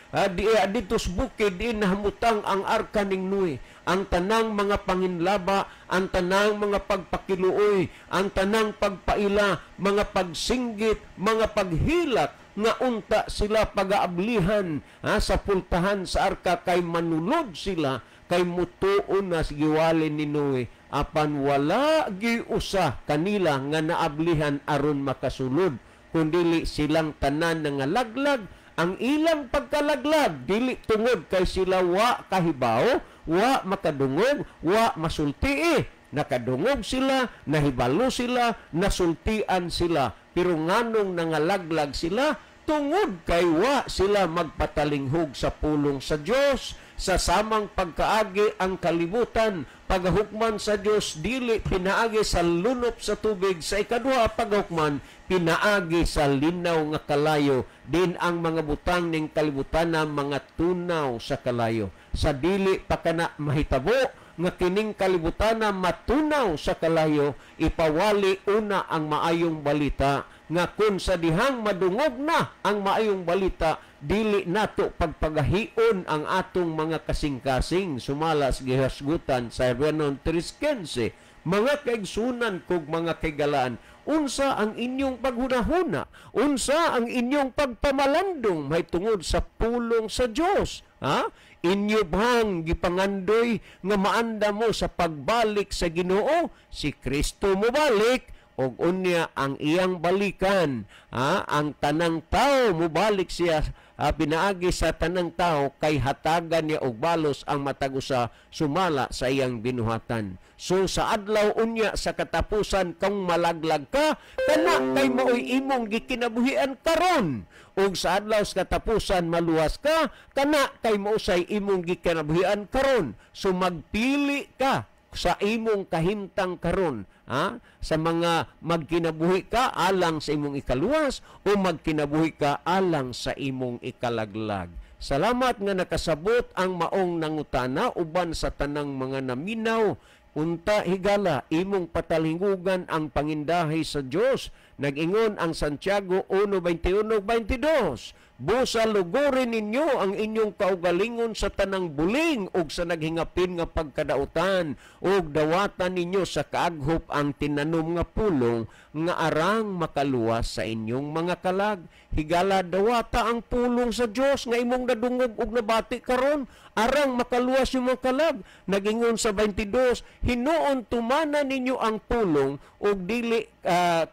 dito sa bukid di nahamutang ang arka ning Noe. Ang tanang mga panginlaba, ang tanang mga pagpakiluoy, ang tanang pagpaila, mga pagsinggit, mga paghilak, nga unta sila pagaablihan, ha, sa pultahan sa arka kay manulod sila, kay mutuon na giwali ni Noe. Apan wala giusa kanila nga naablihan aron makasulod, kundili silang tanan nga laglag. Ang ilang pagkalaglag dili tungod kay sila wa kahibaw, wa makadungog, wa masultii. Nakadungog sila, nahibalo sila, nasultian sila, pero nganong nangalaglag sila? Tungod kay wa sila magpatalinghog sa pulong sa Dios. Sa samang pagkaagi ang kalibutan pagahukman sa Dios dili pinaagi sa lunop sa tubig, sa ikaduha pagahukman pinaagi sa linaw nga kalayo, din ang mga butang ning kalibutan na mga tunaw sa kalayo. Sa dili pa kana mahitabo nga kining kalibutan na matunaw sa kalayo, ipawali una ang maayong balita, nga kun sa dihang madungog na ang maayong balita, dili nato pagpagahion ang atong mga kasing-kasing, sumala sa gihasgutan sa Renon 3:15. Mga kaigsunan kog mga kaigalaan, unsa ang inyong paghunahuna? Unsa ang inyong pagpamalandong mahitungod sa pulong sa Dios? Ha? Inyo bang gipangandoy nga maanda mo sa pagbalik sa Ginoo? Si Kristo mobalik og unya ang iyang balikan, ha? Ang tanang tao mobalik siya, ha, pinaagi sa tanang tao kay hatagan niya og balos ang matag usa sumala sa iyang binuhatan. So sa adlaw unya sa katapusan, kung malaglag ka, kana kay maoy imong gikinabuhian karon, ug sa adlaw sa katapusan maluwas ka, kana kay mausay imong gikinabuhian karon. So magpili ka sa imong kahimtang karon, ha? Sa mga magkinabuhi ka alang sa imong ikaluwas o magkinabuhi ka alang sa imong ikalaglag. Salamat nga nakasabot ang maong nangutana uban sa tanang mga naminaw. Unta higala, imong patalingugan ang pangindahi sa Dios. Nag-ingon ang Santiago 1:21-22, "Busa lugurin ninyo ang inyong kaugalingon sa tanang buling ug sa naghingapin nga pagkadautan, ug dawatan ninyo sa kaaghop ang tinanom nga pulong nga arang makaluwas sa inyong mga kalag." Higala, dawata ang pulong sa Dios nga imong nadungog ug nabati karon arang makaluwas yung mga kalag. Nagingon sa 22, "Hinuon tumana ninyo ang pulong ug dili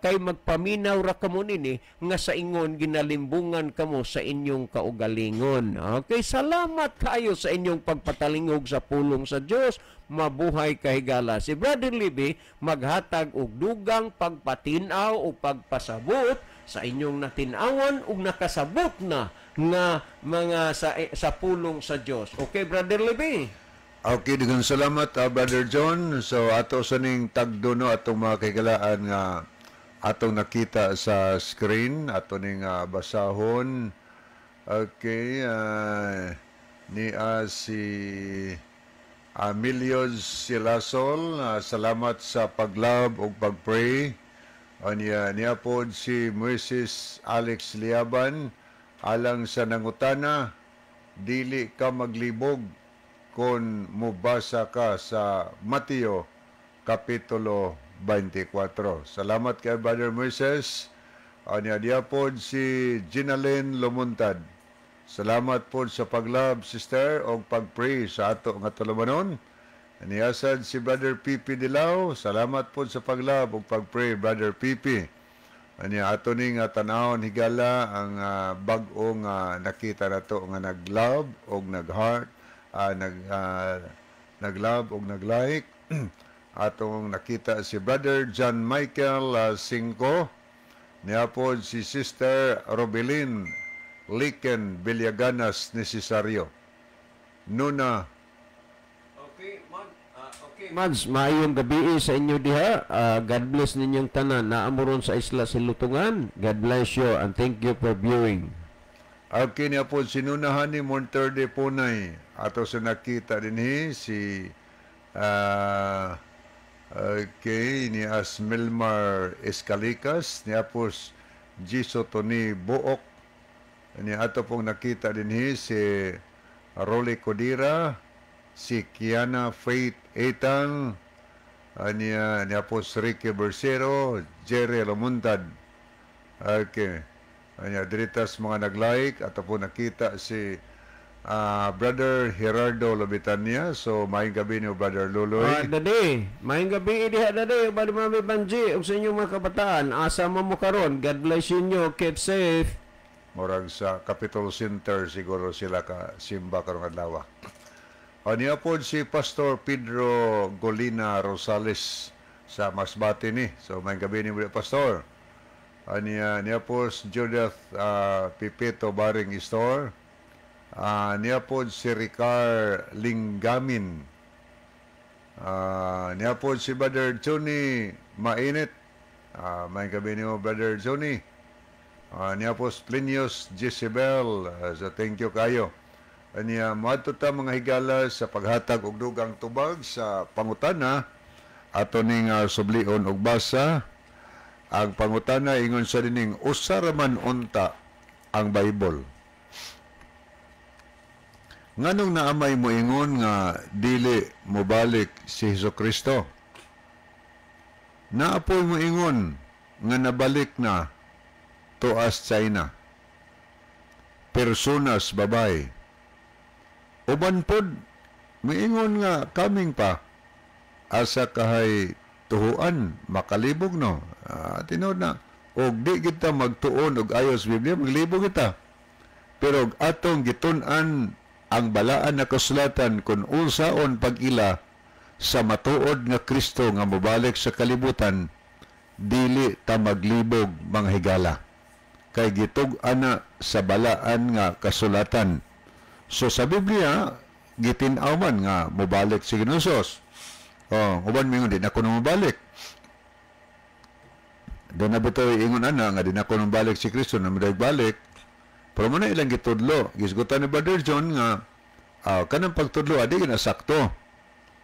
kay magpaminaw ra kamo nini nga sa ingon ginalimbungan kamo sa inyong kaugalingon." Okay, salamat kayo sa inyong pagpatalingog sa pulong sa Dios. Mabuhay kahigala. Si Brother Libby maghatag og dugang pagpatin-aw o pagpasabot sa inyong natin-awan ug nakasabot na nga mga sa pulong sa Dios. Okay, Brother Libby. Okay, daghang salamat, Brother John. So ato sa ning tagduno atong mga kahigalaan nga atong nakita sa screen, ato ning basahon. Okay, ni si Emilio Silasol, salamat sa pag-love ug pag-pray. Niya niya pod si Moises Alex Liaban, alang sa nangutana, dili ka maglibog kung mubasa ka sa Mateo Kapitulo 24. Salamat kay Brother Moises. Niya diya pod si Ginalyn Lumuntad. Salamat pod sa pag-love, sister, o pag-pray sa ato nga tulumanon. Niyasad si Brother Pipi Dilao. Salamat pod sa pag-love o pag-pray, Brother Pipi. Anya ato ning tanawon higala ang bag-o nga nakita nato nga nag-love og nag-heart, nag-love og nag-like. Atong nakita si Brother John Michael Cinco. Niya pod si Sister Robilin Liken Villaganas Necesario. Nuna. Okay, man. Okay, Mads, maayong gabi sa inyo diha. God bless ninyong tanan. Naamoron sa Isla Silutungan. God bless you and thank you for viewing. Okay, niya po si Nuna Hani Monterde Punay. Ato sa nakita din si okay, ni as Milmar Escalicas, niya po Jiso Tony Buok. Ni ato pong nakita din si Rolly Codira, si Kiana Faith Etang, niya po si Ricky Bersero, Jerry Lamuntad. Okay. Anya diritas mga nag-like ato po nakita si Brother Gerardo Lobitania. So maayong gabi niyo, Brother Luloy. Dade, maayong gabi diha dade, Brother Mami Banji ug sa inyong mga kabataan. Asa man mo karon? God bless you, keep safe. Murag sa Capitol Center siguro sila ka simba karong adlaw. Niya po si Pastor Pedro Golina Rosales sa Masbate ni. So maayong gabi niyo, Pastor. Aniya niya po si Judith Pipito Baring Store. Niya po si Ricar Linggamin. Niya po si Brother Johnny Mainit. May gabi niyo, Brother Johnny. Niya po si Plinius Jezebel. So thank you kayo. Aniya, moadto ta, mga higala, sa paghatag og dugang tubag sa pangutana ato ning sublion og basa. Ang pangutana ingon sa dining: usa ra man unta ang Bible? Nganong naamay mo ingon nga dili mobalik si Hesus Kristo? Naapoy mo ingon nga nabalik na tuas China. Personas babay. Uban pod miingon nga coming pa. Asa kahay tuhuan makalibog, no? Tinuod na. Og di kita magtuon og ayos Biblia, maglibog kita. Pero og atong gitun-an ang balaan na kasulatan kung unsaon pag-ila sa matuod nga Kristo nga mobalik sa kalibutan, dili ta maglibog, mga higala. Kay gitug-an na sa balaan nga kasulatan. So sa Biblia, gitin-aw man nga mobalik si Ginoong. Oh, uban mingon di na ko mobalik. Doon na bitaw ingon ana nga di na ko balik si Kristo na balik. Pero mo na ilang gitudlo. Gisgutan ni Brother John nga kanang pagtudlo adi gina sakto.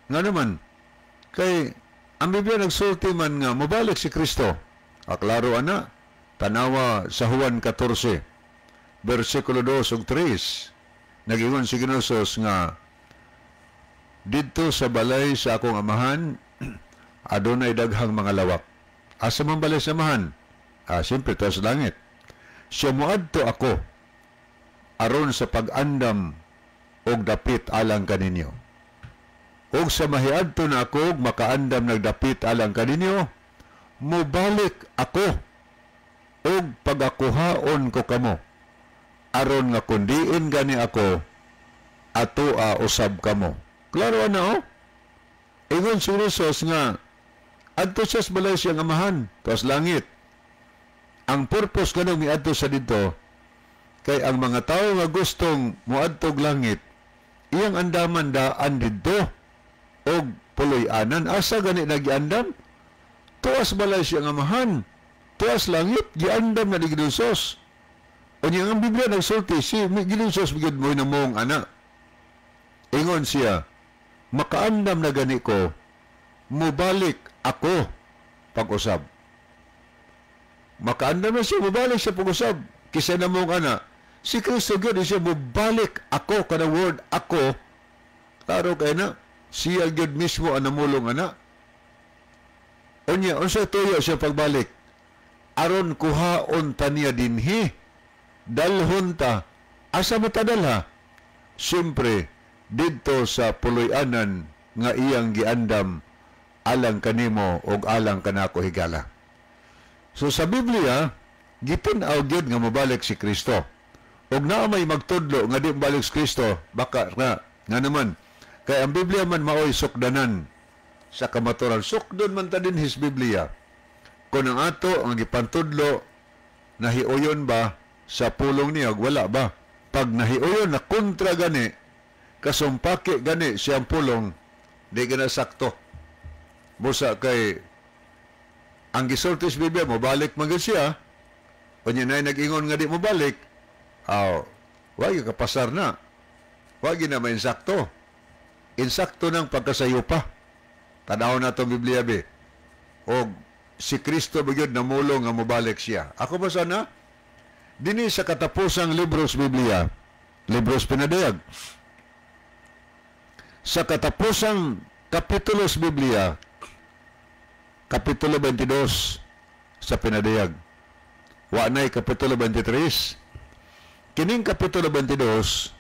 Nga naman kay ang Biblia nagsulti man nga mobalik si Kristo. Klaro ana. Tanawa sa Juan 14 bersikulo 2 ug 3. Nagingon si Ginoong nga didto sa balay sa akong amahan adunay daghang mga lawak. Asa man balay sa amahan? Siyempre, sa langit. Siya moadto ako aron sa pag-andam og dapit alang kaninyo. Og sa mahiadto na ako og makaandam nagdapit alang kaninyo, mobalik ako og pagakuhaon ko kamo aron nga kundiin gani ako atoa usab kamo. Klaro na, oh. Ingon si Jesus nga adto siya sa balay siyang amahan, tuas langit. Ang purpose kanang miadto sa dito kay ang mga tawo nga gustong moadtog langit, iyang andaman daan didto og puloy-anan. Asa gani nagiandam? Tuas balay siyang amahan, tuas langit, giandam na ni Ginoong. Unya ang Biblia nagsulti si Ginoong gyud mo namong ana. Ingon siya, makaandam na gani ko, mobalik ako pag-usab. Makaandam na siya, mobalik siya pag-usab. Kisa na mong ana, si Kristo gyud siya mobalik ako, kana word ako, klaro kay na, siya gyud mismo ang namulong ana. Unya, unsa tuyo siya pagbalik? Aron kuhaon ta niya dinhi, dalhon ta. Asa matadalha? Siyempre, didto sa puloy-anan nga iyang giandam alang kanimo og alang kanako, higala. So sa Biblia, gitin-aw gyud nga mobalik si Kristo. Og naa may magtudlo nga di mobalik si Kristo, baka na nga naman kay ang Biblia man maoy sukdanan sa kamaturan. Sukdon man ta din his Biblia. Kung ang ato ang gipantudlo nahiuyon ba sa pulong niya, wala ba? Pag nahiuyon na kontra gani, kasumpaki gani siyang pulong, di gina sakto. Busa kay ang gisulti sa Biblia, mobalik man gyud siya. Unya na nag-ingon nga di mobalik, aw, wag kapasar na. Wag na mainsakto. Insakto ng pagkasayo pa. Tanaw na itong Biblia, be. O si Kristo ba gyud namulong nga mobalik siya? Ako ba sana? Dini sa katapusang libros Biblia, libros Pinadayag. Sa katapusang kapitulo sa Biblia, kapitulo 22 sa Pinadayag. Wa na'y kapitulo 23. Kining kapitulo 22,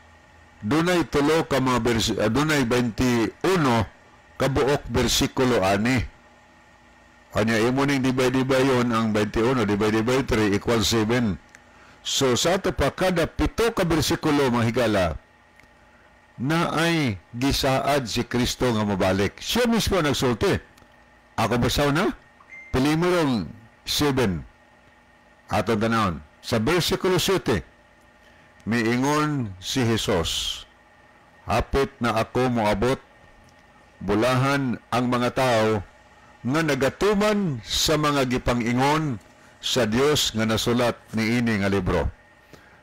dunay tulo ka mga dunay 21 kabuok bersikulo ani. Anya imo ning dibay-dibay yon ang 21 divided by 3 equals 7. So sa ato pa kada 7 ka bersikulo, mga higala, na ay gisaad si Kristo nga mobalik. Siya mismo nagsulti. Ako basaw na? Pili mo rong 7. Aton tanawon. Sa versikulo 7, miingon si Jesus, "Hapit na ako moabot, bulahan ang mga tao nga nagatuman sa mga gipang-ingon sa Dios nga nasulat niini nga libro."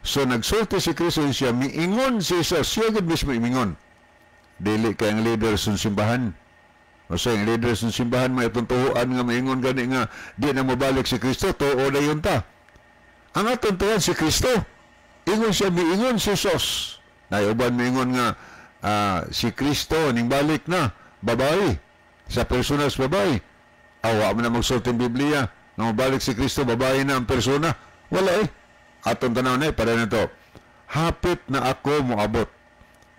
So nagsulti si Kristo siya, miingon si Jesus, siya gud mismo miingon. Dili kay ang leader sa simbahan. O sa ang leader sa simbahan may itong tuhuan nga maingon gani nga di na mobalik si Kristo, tuo na yun ta. Ang atong tuhan si Kristo. Ingon siya, miingon si Jesus. Nayuban miingon nga si Kristo ning balik na babae sa personas babae. Awa mo na magsulti ang Biblia nga mobalik si Kristo babae na ang persona. Wala eh. Atong tanaw na eh, para na to. "Hapit na ako moabot.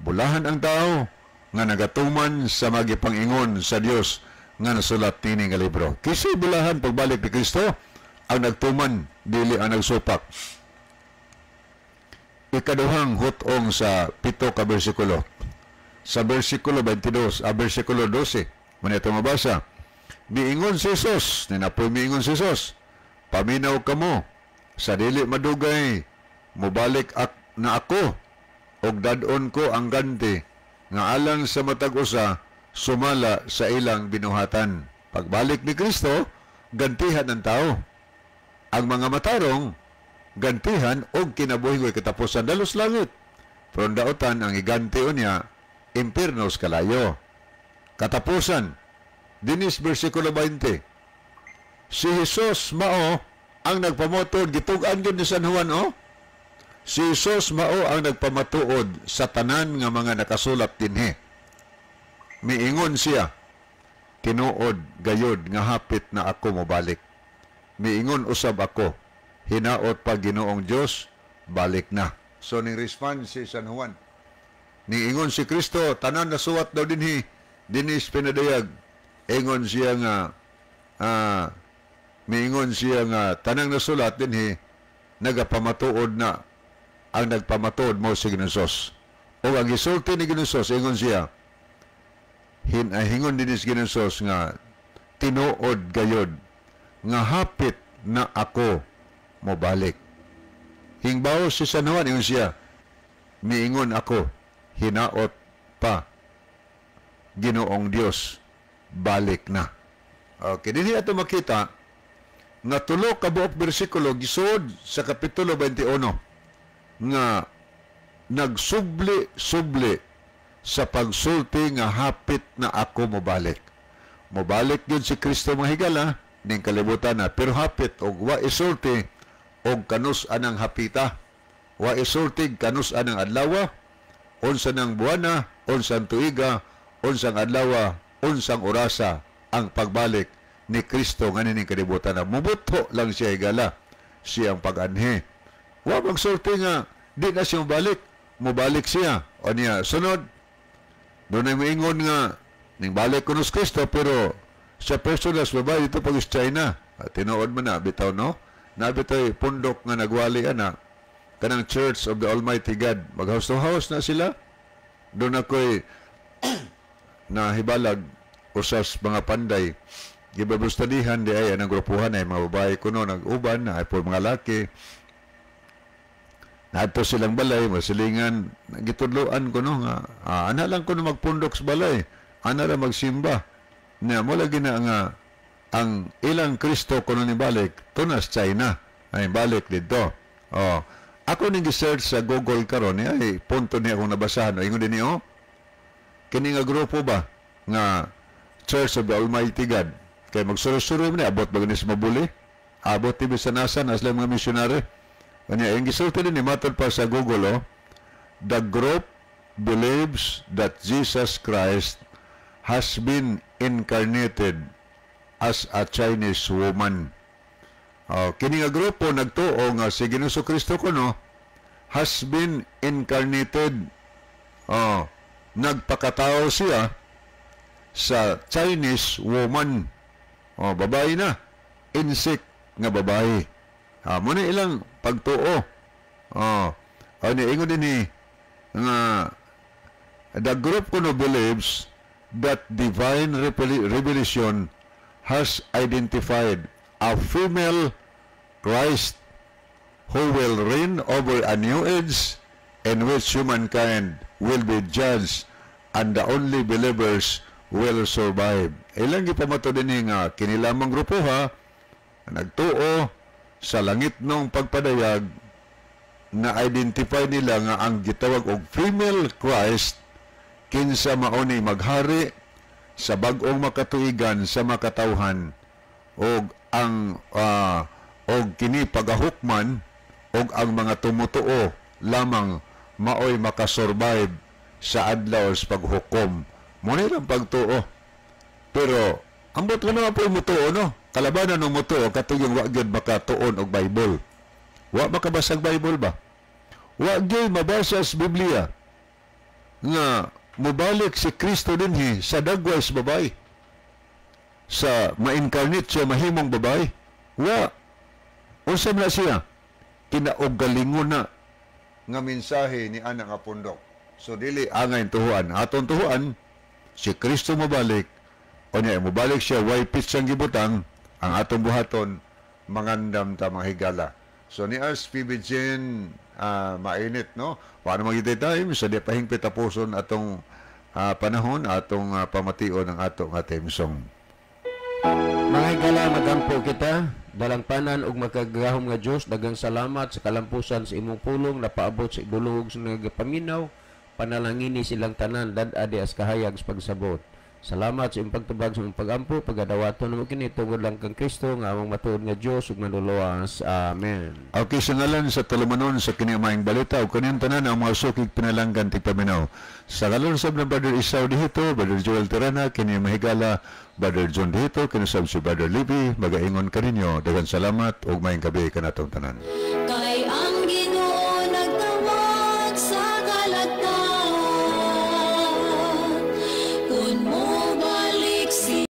Bulahan ang tao nga nagatuman sa magipang-ingon sa Dios nga nasulat niini nga libro." Kasi bulahan pagbalik ni Kristo, ang nagtuman, dili ang nagsupak. Ikaduhang hutong sa 7 ka bersikulo. Sa bersikulo 22, a bersikulo 12, man ito mabasa. Miingon si Jesus, ninapoy miingon si Jesus, "Paminaw kamo, sa dili madugay, mubalik na ako, og dad-on ko ang ganti, nga alang sa matag usa, sumala sa ilang binuhatan." Pagbalik ni Kristo, gantihan ng tao. Ang mga matarong, gantihan og kinabuhi way katapusan dalos langit. Pero daotan ang iganti niya, impiernos kalayo. Katapusan, dinis versikulo 20. Si Jesus mao ang nagpamatuod, gitug-an gyud ni San Juan, oh. Si Jesus mao ang nagpamatuod sa tanan nga mga nakasulat dinhi. Miingon siya, "Tinuod gayod nga hapit na ako mobalik. Miingon usab ako, hinaot pa Ginoong Dios, balik na." So ning response si San Juan. Niingon si Kristo, tanan nasuwat daw dinhi, dinis pinadayag. Ingon siya nga miingon siya nga tanang nasulat dinhi nagapamatuod na ang nagpamatuod mo si Ginoong. O ang gisulti ni Ginoong, ingon siya, hingon din ni Ginoong nga tinuod gayod nga hapit na ako mobalik. Hingbaw si San Juan, ingon siya, miingon ako, hinaot pa Ginoong Dios, balik na. Okay, dinhi ato makita nga 3 ka buok bersikulo gisuod sa kapitulo 21 nga nagsubli-subli sa pagsulti nga hapit na ako mobalik. Mobalik yun si Kristo mga higala ning kalibutan na, pero hapit og wa isulti og kanus anang hapita, wa isulti kanus anang adlawa, unsa nang buwana, unsang tuiga, unsang adlawa, unsang orasa ang pagbalik ni Kristo nga nining kalibutan na. Mubutho lang siya higala siyang pag-anhi. Wa magsulti nga di na siya mobalik, mobalik siya. O niya, sunod, doon ay moingon nga ning balik kuno si Kristo pero sa personas babae dito pag China. Tinuod man na bitaw no? Nabitoy pundok nga nagwali ana kanang Church of the Almighty God. Mag house to house na sila. Doon ako'y nahibalag usas mga panday gibabustadihan di ay anang grupuhan ay mga babae kuno nag-uban na ay po mga laki. Naadto silang balay, masilingan, gitudloan ko no nga, ana lang ko no magpundok sa balay, ana lang magsimba. Nya mo lagi na nga ang ilang Kristo kuno ni balik tunas China ay balik didto. Oh, ako ning gi-search sa Google karon ni ay punto niya akong nabasahan. O, ingon din niyo, kini nga grupo ba nga Church of the Almighty God kay magsuro-suro ni abot ba ni sa mabuli? Abot ti bisan asa na sila mga misyonary. Kanya, ang gisulti din ni matod pa sa Google, oh, the group believes that Jesus Christ has been incarnated as a Chinese woman. Oh, kini nga grupo nagtuo nga si Ginoong Kristo kuno has been incarnated. Oh, nagpakatao siya sa Chinese woman. Oh, babae na. Insect nga babae. Muna ilang pagtuo. Oh, ano ingon din ni nga the group kuno believes that divine revelation has identified a female Christ. who will reign over a new age in which humankind will be judged and the only believers will survive. Ilang gipamato din nga kini lamang grupo ha nagtuo sa langitnong pagpadayag na identify nila nga ang gitawag og female Christ, kinsa mao ni maghari sa bag-ong makatuigan sa makatawhan og ang og kini pagahukman og ang mga tumutuo lamang maoy makasurvive sa adlaw sa paghukom. Mo na ilang pagtuo. Pero ambot ko naman po mutuo, no? Kalabanan ng mutuo katuyong wa gyud makatuon og Bible. Wa makabasag Bible ba? Wa gyud mabasa sa Biblia nga mobalik si Kristo dinhi sa dagway sa babae. Sa ma-incarnate siya, mahimong babae. Wa. Unsa man na siya? Kinauggalingon na nga mensahe ni ana nga pundok. So dili angay tuhuan. Atong tuhuan si Kristo mobalik, unya mobalik siya, way pitsang gibutang ang atong buhaton, mangandam ta, mga higala. So ni as PB Jen, mainit, no? Paano magitay time sa di pahingpit tapuson atong panahon, atong pamation ang atong theme song. Mga higala, magampo kita. Dalangpanan ug makagagahom nga Dios, daghang salamat sa kalampusan sa imong pulong napaabot sa idulog sa nagapaminaw. Panalangini silang tanan, dad-a as kahayag sa pagsabot. Salamat sa imong pagtubag sa imong pagampo, pagadawaton namo kini tungod lang kang Kristo nga among matuod nga Dios ug Manluluwas. Amen. Okay, sa ngalan sa tulumanon sa kini maayong balita ug kaniyang tanan ang mga sukig pinalanggan tigpaminaw. Sa ngalan sab ng Brother Isaw dihito, Brother Joel Tirana, kini mahigala Brother John dihito, kini sab si Brother Libby, magaingon kaninyo, daghang salamat ug maayong gabi kanatong tanan. Kay